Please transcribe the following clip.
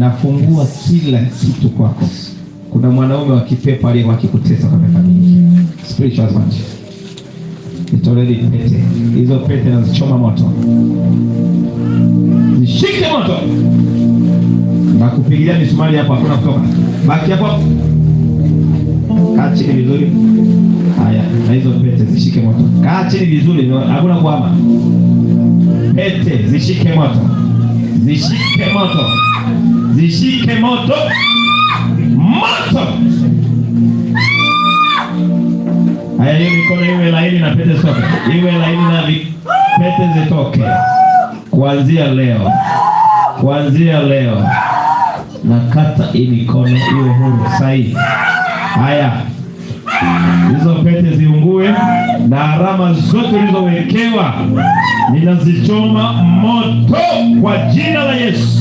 Nafungua kila kitu kwako. Kuna mwanaume wa kipepo aliyekuwa akikutesa kwa miaka mingi, spiritual husband. It's already pete. Hizo pete nazichoma moto, zishike moto na kupigilia misumari hapo, hakuna kutoka. Baki hapo, kaa chini vizuri. Haya, na hizo pete zishike moto. Kaa chini vizuri, hakuna kuhama. Pete zishike moto, zishike moto, zishike moto, moto. Haya, hiyo mikono iwe laini na pete zitoke, iwe laini na pete zitoke. Kuanzia leo, kuanzia leo nakata hii mikono iwe huru sahihi. Haya, hizo pete ziungue na alama zote ulizowekewa ninazichoma moto kwa jina la Yesu.